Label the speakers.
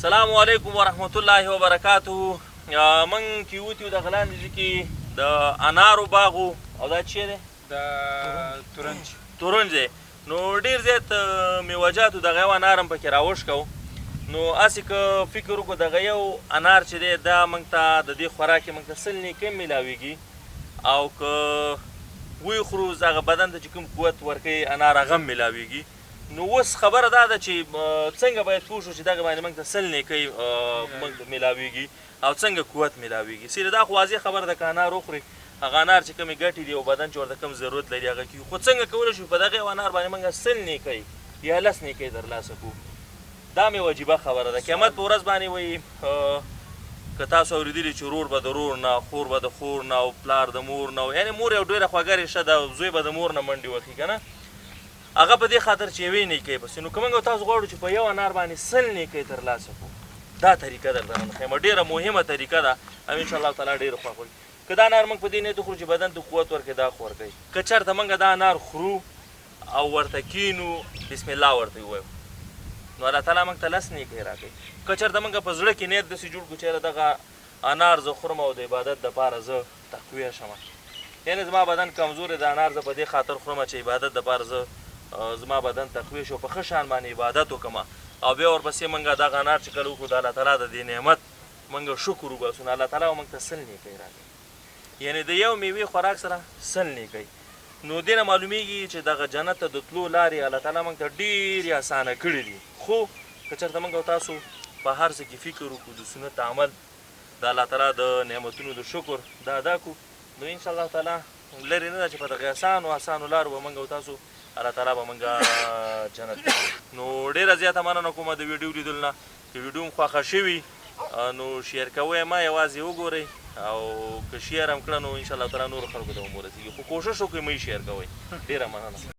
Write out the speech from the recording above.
Speaker 1: سلام علیکم ورحمت الله وبرکاته. موږ کیوتیو د غلاندې ځکه د انارو باغو او دا چی دی؟
Speaker 2: د تورنج.
Speaker 1: تورنج دی. نو ډیر زیات میوهجاتو دغه یو انار هم پکې راوشکو. نو هسې که فکر وکړو دغه یو انار چې دی دا موږ ته د دې خوراک موږ ته 100 نیکۍ میلاویږي، او که ویې خورو هغه بدن ته چې کوم قوت ورکوي انار هغه هم میلاویږي. نو اوس خبره دا ده چې څنګه باید پوه شو چې دغه باندې موږ ته 100 نیکۍ موږ میلاویږي او څنګه قوت میلاویږي. سیده دا خو واضح خبره ده که انار وخوري هغه انار چې کومې ګټې دي او بدن چې ورته کوم ضرورت لري هغه کېږي، خو څنګه کولی شو په دغه یو انار باندې موږ 100 نیکۍ یا 10 نیکۍ ترلاسه کړو؟ دا مې وجیبه خبره ده. قیامت په ورځ باندې وایي که تاسو اورېدلي چې ورور به د ورور نه، خور به د خور نه، او پلار د مور نه، یعنې مور یو ډېره خوږه ریښه ده، زوی به د مور نه منډې وهي که نه، هغه په دې خاطر چې یوې نیکۍ پسې. نو که موږ تاسو غواړو چې په یو انار باندې 100 نیکۍ ترلاسه کړو، دا طریقه درته نن ښیم، ډېره مهمه طریقه ده او ان شاء الله تعالی ډېره خوښ وي. که دا انار موږ په دې نیت وخورو چې بدن ته قوت ورکړي دا خو ورکوي. که چېرته موږ دا انار خورو او ورته کینو بسم الله ورته ووایو نو الله تعالی موږ ته 10 نیکۍ راکوي. که چېرته موږ په زړه کې نیت داسې جوړ کړو چې یاره دغه انار زه خورم او د عبادت دپاره زه تقویه شم، یعنې زما بدن کمزوری دی، انار زه په دې خاطر خورم چې عبادت دپاره زه زما بدن تقویه شي او په ښه شان باندې عبادت وکړم، او بیا ورپسې موږ دغه انار چې کله وخورو د الله تعالی د دې نعمت موږ شکر وباسو، نو الله تعالی به موږ ته 100 نیکۍ راکوي. یعنې د یو میوې خوراک سره 100 نیکۍ. نو دې نه معلومیږي چې دغه جنت ته د تلو لارې الله تعالی موږ ته ډېرې اسانه کړې دي. خو که چېرته موږ او تاسو په هر څه کې فکر وکړو، د سنت عمل د الله تعالی د نعمتونو د شکر دا ادا کړو، نو ان شاء الله تعالی لرې نه ده چې په دغه اسانو اسانو لارو به موږ او تاسو الله تعالی به موږ جنت ته بوځي. نو ډېره زیاته مننه کوم د ویډیو لیدلو نه. که ویډیو مو خوښه شوي نو share کوئ مه، یوازې وګورئ، او که share هم کړه نو ان شاء الله تعالی نورو خلکو ته هم ورسېږي، خو کوشش وکړئ مه یې share کوئ. ډېره مننه.